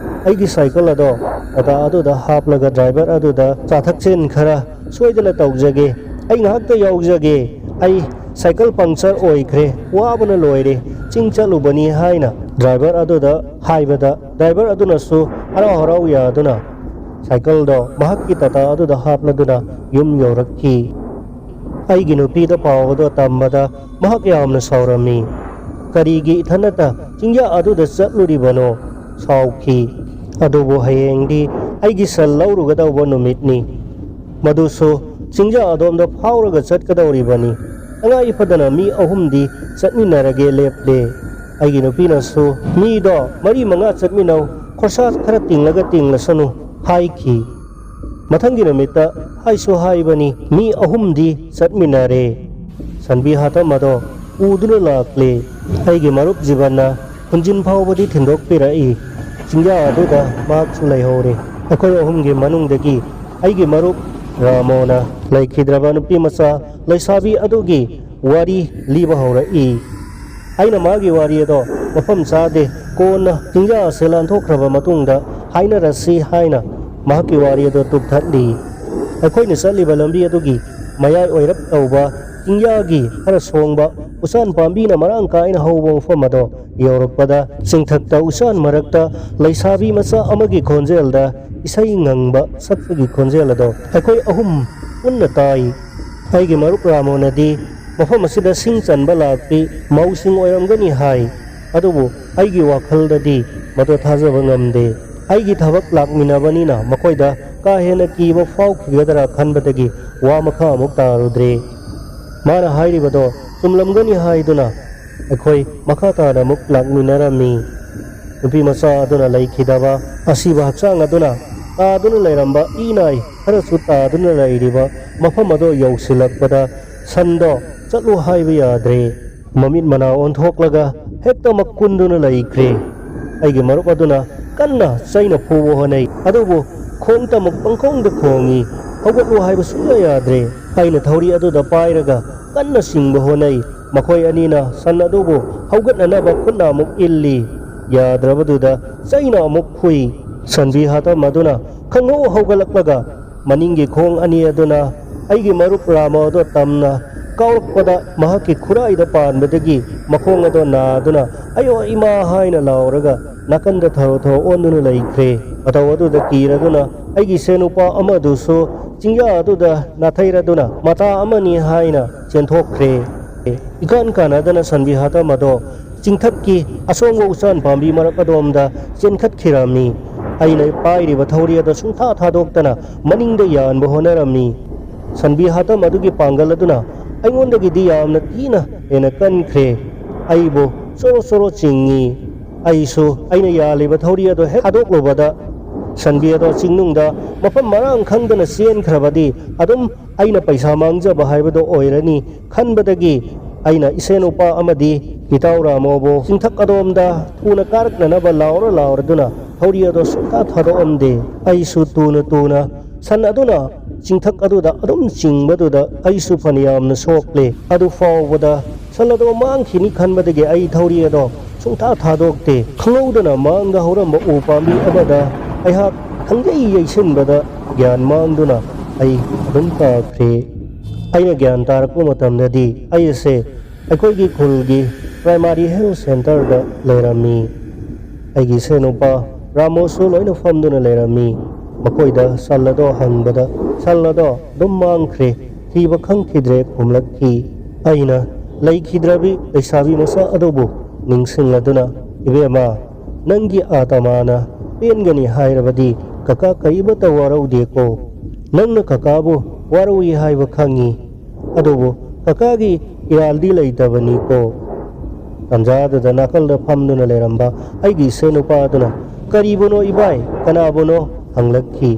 ꯑꯩꯒꯤ ꯁꯥꯏꯀꯜ ꯑꯗꯣ ꯇꯥꯇꯥ ꯑꯗꯨꯗ ꯍꯥꯞꯂꯒ ꯗ꯭ꯔꯥꯏꯚꯔ ꯑꯗꯨꯗ, "ꯆꯥꯊꯛ ꯆꯦꯟ ꯈꯔ ꯁꯣꯏꯗꯅ ꯇꯧꯖꯒꯦ꯫ ꯑꯩ ꯉꯥꯏꯍꯥꯛꯇ ꯌꯥꯎꯖꯒꯦ꯫ ꯑꯩ ꯁꯥꯏꯀꯜ ꯄꯪꯆꯔ ꯑꯣꯏꯈ꯭ꯔꯦ꯫ ꯋꯥꯕꯅ ꯂꯣꯏꯔꯦ꯫ ꯆꯤꯡ ꯆꯠꯂꯨꯕꯅꯤ" ꯍꯥꯏꯅ ꯗ꯭ꯔꯥꯏꯚꯔ ꯑꯗꯨꯗ ꯍꯥꯏꯕꯗ, ꯗ꯭ꯔꯥꯏꯚꯔ ꯑꯗꯨꯅꯁꯨ ꯍꯔꯥꯎ ꯍꯔꯥꯎ ꯌꯥꯗꯨꯅ ꯁꯥꯏꯀꯜꯗꯣ ꯃꯍꯥꯛꯀꯤ ꯇꯥꯇꯥ ꯑꯗꯨꯗ ꯍꯥꯞꯂꯗꯨꯅ ꯌꯨꯝ ꯌꯧꯔꯛꯈꯤ꯫ ꯑꯩꯒꯤ ꯅꯨꯄꯤꯗ ꯄꯥꯎ ꯑꯗꯣ ꯇꯝꯕꯗ ꯃꯍꯥꯛ ꯌꯥꯝꯅ ꯁꯥꯎꯔꯝꯃꯤ꯫ "ꯀꯔꯤꯒꯤ ꯏꯊꯟꯅꯇ ꯆꯤꯡꯌꯥ ꯑꯗꯨꯗ ꯆꯠꯂꯨꯔꯤꯕꯅꯣ?" ꯁꯥꯎꯈꯤ꯫ ꯑꯗꯨꯕꯨ ꯍꯌꯦꯡꯗꯤ ꯑꯩꯒꯤ ꯁꯟ ꯂꯧꯔꯨꯒꯗꯧꯕ ꯅꯨꯃꯤꯠꯅꯤ꯫ ꯃꯗꯨꯁꯨ ꯆꯤꯡꯌꯥ ꯑꯗꯣꯝꯗ ꯐꯥꯎꯔꯒ ꯆꯠꯀꯗꯧꯔꯤꯕꯅꯤ꯫ ꯇꯉꯥꯏ ꯐꯗꯅ ꯃꯤ ꯑꯍꯨꯝꯗꯤ ꯆꯠꯃꯤꯟꯅꯔꯒꯦ ꯂꯦꯞꯂꯦ꯫ ꯑꯩꯒꯤ ꯅꯨꯄꯤꯅꯁꯨ, "ꯃꯤꯗꯣ ꯃꯔꯤ ꯃꯉꯥ ꯆꯠꯃꯤꯟꯅꯧ, ꯈꯣꯔꯁꯥ ꯈꯔ ꯇꯤꯡꯂꯒ ꯇꯤꯡꯂꯁꯅꯨ" ꯍꯥꯏꯈꯤ꯫ ꯃꯊꯪꯒꯤ ꯅꯨꯃꯤꯠꯇ ꯍꯥꯏꯁꯨ ꯍꯥꯏꯕꯅꯤ, ꯃꯤ ꯑꯍꯨꯝꯗꯤ ꯆꯠꯃꯤꯟꯅꯔꯦ꯫ ꯁꯟꯕꯤ ꯍꯥꯇꯝ ꯑꯗꯣ ꯄꯨꯗꯨꯅ ꯂꯥꯛꯂꯦ꯫ ꯑꯩꯒꯤ ꯃꯔꯨꯞ ꯖꯤꯕꯟꯅ ꯈꯨꯟꯖꯤꯟ ꯐꯥꯎꯕꯗꯤ ꯊꯤꯟꯗꯣꯛꯄꯤꯔꯛꯏ꯫ ꯆꯤꯡꯌꯥ ꯑꯗꯨꯗ ꯃꯍꯥꯛꯁꯨ ꯂꯩꯍꯧꯔꯦ꯫ ꯑꯩꯈꯣꯏ ꯑꯍꯨꯝꯒꯤ ꯃꯅꯨꯡꯗꯒꯤ ꯑꯩꯒꯤ ꯃꯔꯨꯞ ꯔꯥꯃꯣꯅ ꯂꯩꯈꯤꯗ꯭ꯔꯕ ꯅꯨꯄꯤ ꯃꯆꯥ ꯂꯩꯁꯥꯕꯤ ꯑꯗꯨꯒꯤ ꯋꯥꯔꯤ ꯂꯤꯕ ꯍꯧꯔꯛꯏ꯫ ꯑꯩꯅ ꯃꯥꯒꯤ ꯋꯥꯔꯤ ꯑꯗꯣ ꯃꯐꯝ ꯆꯥꯗꯦ, ꯀꯣꯟꯅ ꯆꯤꯡꯌꯥ ꯑꯁꯤ ꯂꯥꯟꯊꯣꯛꯈ꯭ꯔꯕ ꯃꯇꯨꯡꯗ ꯍꯥꯏꯅꯔꯁꯤ ꯍꯥꯏꯅ ꯃꯍꯥꯛꯀꯤ ꯋꯥꯔꯤ ꯑꯗꯣ ꯇꯨꯞꯊꯠꯂꯤ꯫ ꯑꯩꯈꯣꯏꯅ ꯆꯠꯂꯤꯕ ꯂꯝꯕꯤ ꯑꯗꯨꯒꯤ ꯃꯌꯥꯏ ꯑꯣꯏꯔꯞ ꯇꯧꯕ ꯆꯤꯡꯌꯥꯒꯤ ꯈꯔ ꯁꯣꯡꯕ ꯎꯆꯥꯟ ꯄꯥꯝꯕꯤꯅ ꯃꯔꯥꯡ ꯀꯥꯏꯅ ꯍꯧꯕ ꯃꯐꯝ ꯑꯗꯣ ꯌꯧꯔꯛꯄꯗ, ꯆꯤꯡꯊꯛꯇ ꯎꯆꯥꯟ ꯃꯔꯛꯇ ꯂꯩꯁꯥꯕꯤ ꯃꯆꯥ ꯑꯃꯒꯤ ꯈꯣꯟꯖꯦꯜꯗ ꯏꯁꯩ ꯉꯪꯕ ꯁꯛꯄꯒꯤ ꯈꯣꯟꯖꯦꯜ ꯑꯗꯣ ꯑꯩꯈꯣꯏ ꯑꯍꯨꯝ ꯄꯨꯟꯅ ꯇꯥꯏ꯫ ꯑꯩꯒꯤ ꯃꯔꯨꯞ ꯔꯥꯃꯣꯅꯗꯤ ꯃꯐꯝ ꯑꯁꯤꯗ ꯁꯤꯡ ꯆꯟꯕ ꯂꯥꯛꯄꯤ ꯃꯧꯁꯤꯡ ꯑꯣꯏꯔꯝꯒꯅꯤ ꯍꯥꯏ, ꯑꯗꯨꯕꯨ ꯑꯩꯒꯤ ꯋꯥꯈꯜꯗꯗꯤ ꯃꯗꯨ ꯊꯥꯖꯕ ꯉꯝꯗꯦ꯫ ꯑꯩꯒꯤ ꯊꯕꯛ ꯂꯥꯛꯃꯤꯟꯅꯕꯅꯤꯅ ꯃꯈꯣꯏꯗ ꯀꯥ ꯍꯦꯟꯅ ꯀꯤꯕ ꯐꯥꯎꯈꯤꯒꯗ꯭ꯔꯥ ꯈꯟꯕꯗꯒꯤ ꯋꯥ ꯃꯈꯥ ꯑꯃꯨꯛ ꯇꯥꯔꯨꯗ꯭ꯔꯦ꯫ ꯃꯥꯅ ꯍꯥꯏꯔꯤꯕꯗꯣ ꯆꯨꯝꯂꯝꯒꯅꯤ ꯍꯥꯏꯗꯨꯅ ꯑꯩꯈꯣꯏ ꯃꯈꯥ ꯇꯥꯅ ꯑꯃꯨꯛ ꯂꯥꯛꯃꯤꯟꯅꯔꯝꯃꯤ꯫ ꯅꯨꯄꯤ ꯃꯆꯥ ꯑꯗꯨꯅ ꯂꯩꯈꯤꯗꯕ ꯑꯁꯤꯕ ꯍꯛꯆꯥꯡ ꯑꯗꯨꯅ ꯇꯥꯗꯨꯅ ꯂꯩꯔꯝꯕ ꯏ ꯅꯥꯏ ꯈꯔꯁꯨ ꯇꯥꯗꯨꯅ ꯂꯩꯔꯤꯕ ꯃꯐꯝ ꯑꯗꯨ ꯌꯧꯁꯤꯜꯂꯛꯄꯗ, ꯁꯟꯗꯣ ꯆꯠꯂꯨ ꯍꯥꯏꯕ ꯌꯥꯗ꯭ꯔꯦ꯫ ꯃꯃꯤꯠ ꯃꯅꯥ ꯑꯣꯟꯊꯣꯛꯂꯒ ꯍꯦꯛꯇ ꯃꯀꯨꯟꯗꯨꯅ ꯂꯩꯈ꯭ꯔꯦ꯫ ꯑꯩꯒꯤ ꯃꯔꯨꯞ ꯑꯗꯨꯅ ꯀꯟꯅ ꯆꯩꯅ ꯐꯨꯕ ꯍꯣꯠꯅꯩ, ꯑꯗꯨꯕꯨ ꯈꯣꯡꯇ ꯑꯃꯨꯛ ꯄꯪꯈꯣꯡꯗ ꯈꯣꯡꯏ꯫ ꯍꯧꯒꯠꯂꯨ ꯍꯥꯏꯕ ꯁꯨꯡꯌꯥ ꯌꯥꯗ꯭ꯔꯦ꯫ ꯑꯩꯅ ꯊꯧꯔꯤ ꯑꯗꯨꯗ ꯄꯥꯏꯔꯒ ꯀꯟꯅ ꯆꯤꯡꯕ ꯍꯣꯠꯅꯩ꯫ ꯃꯈꯣꯏ ꯑꯅꯤꯅ ꯁꯟ ꯑꯗꯨꯕꯨ ꯍꯧꯒꯠꯅꯅꯕ ꯈꯨꯠꯅ ꯑꯃꯨꯛ ꯏꯜꯂꯤ꯫ ꯌꯥꯗ꯭ꯔꯕꯗꯨꯗ ꯆꯩꯅ ꯑꯃꯨꯛ ꯐꯨꯏ꯫ ꯁꯟꯕꯤ ꯍꯥꯇꯝ ꯑꯗꯨꯅ ꯈꯪꯍꯧ ꯍꯧꯒꯠꯂꯛꯂꯒ ꯃꯅꯤꯡꯒꯤ ꯈꯣꯡ ꯑꯅꯤ ꯑꯗꯨꯅ ꯑꯩꯒꯤ ꯃꯔꯨꯞ ꯔꯥꯃꯣ ꯑꯗꯨ ꯇꯝꯅ ꯀꯥꯎꯔꯛꯄꯗ, ꯃꯍꯥꯛꯀꯤ ꯈꯨꯔꯥꯏꯗ ꯄꯥꯟꯕꯗꯒꯤ ꯃꯈꯣꯡ ꯑꯗꯨ ꯅꯥꯗꯨꯅ "ꯑꯌꯣ ꯏꯃꯥ" ꯍꯥꯏꯅ ꯂꯥꯎꯔꯒ ꯅꯥꯀꯟꯗ ꯊꯔꯣ ꯊꯔꯣ ꯑꯣꯟꯗꯨꯅ ꯂꯩꯈ꯭ꯔꯦ꯫ ꯃꯇꯧ ꯑꯗꯨꯗ ꯀꯤꯔꯗꯨꯅ ꯑꯩꯒꯤ ꯏꯁꯦꯟ ꯅꯨꯄꯥ ꯑꯃꯗꯨꯁꯨ ꯆꯤꯡꯌꯥ ꯑꯗꯨꯗ ꯅꯥꯊꯩꯔꯗꯨꯅ ꯃꯇꯥ ꯑꯃꯅꯤ ꯍꯥꯏꯅ ꯆꯦꯟꯊꯣꯛꯈ꯭ꯔꯦ꯫ ꯏꯀꯥꯟ ꯀꯥꯟꯅꯗꯅ ꯁꯟꯕꯤ ꯍꯥꯇꯝ ꯑꯗꯣ ꯆꯤꯡꯊꯛꯀꯤ ꯑꯁꯣꯡꯕ ꯎꯆꯥꯟ ꯄꯥꯝꯕꯤ ꯃꯔꯛ ꯑꯗꯣꯝꯗ ꯆꯦꯟꯈꯠꯈꯤꯔꯝꯃꯤ꯫ ꯑꯩꯅ ꯄꯥꯏꯔꯤꯕ ꯊꯧꯔꯤ ꯑꯗꯨ ꯁꯨꯡꯊꯥ ꯊꯥꯗꯣꯛꯇꯅ ꯃꯅꯤꯡꯗ ꯌꯥꯟꯕ ꯍꯣꯠꯅꯔꯝꯃꯤ꯫ ꯁꯟꯕꯤ ꯍꯥꯇꯝ ꯑꯗꯨꯒꯤ ꯄꯥꯡꯒꯜ ꯑꯗꯨꯅ ꯑꯩꯉꯣꯟꯗꯒꯤꯗꯤ ꯌꯥꯝꯅ ꯊꯤꯅ ꯍꯦꯟꯅ ꯀꯟꯈ꯭ꯔꯦ꯫ ꯑꯩꯕꯨ ꯆꯣꯔꯣ ꯆꯣꯔꯣ ꯆꯤꯡꯉꯤ꯫ ꯑꯩꯁꯨ ꯑꯩꯅ ꯌꯥꯜꯂꯤꯕ ꯊꯧꯔꯤ ꯑꯗꯨ ꯍꯦꯛ ꯊꯥꯗꯣꯛꯂꯨꯕꯗ, ꯁꯟꯕꯤ ꯑꯗꯣ ꯆꯤꯡꯅꯨꯡꯗ ꯃꯐꯝ ꯃꯔꯥꯡ ꯈꯪꯗꯅ ꯆꯦꯟꯈ꯭ꯔꯕꯗꯤ ꯑꯗꯨꯝ ꯑꯩꯅ ꯄꯩꯁꯥ ꯃꯥꯡꯖꯕ ꯍꯥꯏꯕꯗꯨ ꯑꯣꯏꯔꯅꯤ ꯈꯟꯕꯗꯒꯤ, ꯑꯩꯅ ꯏꯁꯦꯟ ꯅꯨꯄꯥ ꯑꯃꯗꯤ ꯏꯇꯥꯎ ꯔꯥꯃꯣꯕꯨ ꯆꯤꯡꯊꯛ ꯑꯗꯣꯝꯗ ꯊꯨꯅ ꯀꯥꯔꯛꯅꯅꯕ ꯂꯥꯎꯔ ꯂꯥꯎꯔꯗꯨꯅ ꯊꯧꯔꯤ ꯑꯗꯣ ꯁꯨꯡꯊꯥ ꯊꯥꯗꯣꯛꯑꯝꯗꯦ꯫ ꯑꯩꯁꯨ ꯇꯨꯅ ꯇꯨꯅ ꯁꯟ ꯑꯗꯨꯅ ꯆꯤꯡꯊꯛ ꯑꯗꯨꯗ ꯑꯗꯨꯝ ꯆꯤꯡꯕꯗꯨꯗ ꯑꯩꯁꯨ ꯐꯅꯌꯥꯝꯅ ꯁꯣꯛꯂꯦ꯫ ꯑꯗꯨ ꯐꯥꯎꯕꯗ ꯁꯟ ꯑꯗꯣ ꯃꯥꯡꯈꯤꯅꯤ ꯈꯟꯕꯗꯒꯤ ꯑꯩ ꯊꯧꯔꯤ ꯑꯗꯣ ꯁꯨꯡꯊꯥ ꯊꯥꯗꯣꯛꯇꯦ꯫ ꯈꯪꯍꯧꯗꯅ ꯃꯥꯡꯗ ꯍꯧꯔꯝꯕ ꯎ ꯄꯥꯝꯕꯤ ꯑꯃꯗ ꯑꯩꯍꯥꯛ ꯈꯪꯌꯩ ꯌꯩꯁꯤꯟꯕꯗ ꯒ꯭ꯌꯥꯟ ꯃꯥꯡꯗꯨꯅ ꯑꯩ ꯑꯗꯨꯝ ꯇꯥꯈ꯭ꯔꯦ꯫ ꯑꯩꯅ ꯒ꯭ꯌꯥꯟ ꯇꯥꯔꯛꯄ ꯃꯇꯝꯗꯗꯤ ꯑꯩ ꯑꯁꯦ ꯑꯩꯈꯣꯏꯒꯤ ꯈꯨꯜꯒꯤ primary health centreꯗ ꯂꯩꯔꯝꯃꯤ꯫ ꯑꯩꯒꯤ ꯏꯁꯦꯟꯅꯨꯄꯥ ꯔꯥꯃꯣꯁꯨ ꯂꯣꯏꯅ ꯐꯝꯗꯨꯅ ꯂꯩꯔꯝꯃꯤ꯫ ꯃꯈꯣꯏꯗ ꯁꯟ ꯑꯗꯣ ꯍꯪꯕꯗ ꯁꯟ ꯑꯗꯣ ꯑꯗꯨꯝ ꯃꯥꯡꯈ꯭ꯔꯦ, ꯊꯤꯕ ꯈꯪꯈꯤꯗ꯭ꯔꯦ ꯈꯨꯝꯂꯛꯈꯤ꯫ ꯑꯩꯅ ꯂꯩꯈꯤꯗ꯭ꯔꯕꯤ ꯂꯩꯁꯥꯕꯤ ꯃꯆꯥ ꯑꯗꯨꯕꯨ ꯅꯤꯡꯁꯤꯡꯂꯗꯨꯅ, "ꯏꯕꯦꯝꯃ, ꯅꯪꯒꯤ ꯑꯥꯇꯃꯥꯅ ꯄꯦꯟꯒꯅꯤ ꯍꯥꯏꯔꯕꯗꯤ ꯀꯀꯥ ꯀꯔꯤꯃꯠꯇ ꯋꯥꯔꯧꯗꯦꯀꯣ꯫ ꯅꯪꯅ ꯀꯀꯥꯕꯨ ꯋꯥꯔꯧꯏ ꯍꯥꯏꯕ ꯈꯪꯉꯤ꯫ ꯑꯗꯨꯕꯨ ꯀꯀꯥꯒꯤ ꯏꯔꯥꯜꯗꯤ ꯂꯩꯇꯕꯅꯤꯀꯣ"꯫ ꯇꯟꯖꯥꯗꯨꯗ ꯅꯥꯀꯜꯗ ꯐꯝꯗꯨꯅ ꯂꯩꯔꯝꯕ ꯑꯩꯒꯤ ꯏꯁꯦꯟꯅꯨꯄꯥ ꯑꯗꯨꯅ, "ꯀꯔꯤꯕꯨꯅꯣ ꯏꯕꯥꯏ, ꯀꯅꯥꯕꯨꯅꯣ?" ꯍꯪꯂꯛꯈꯤ꯫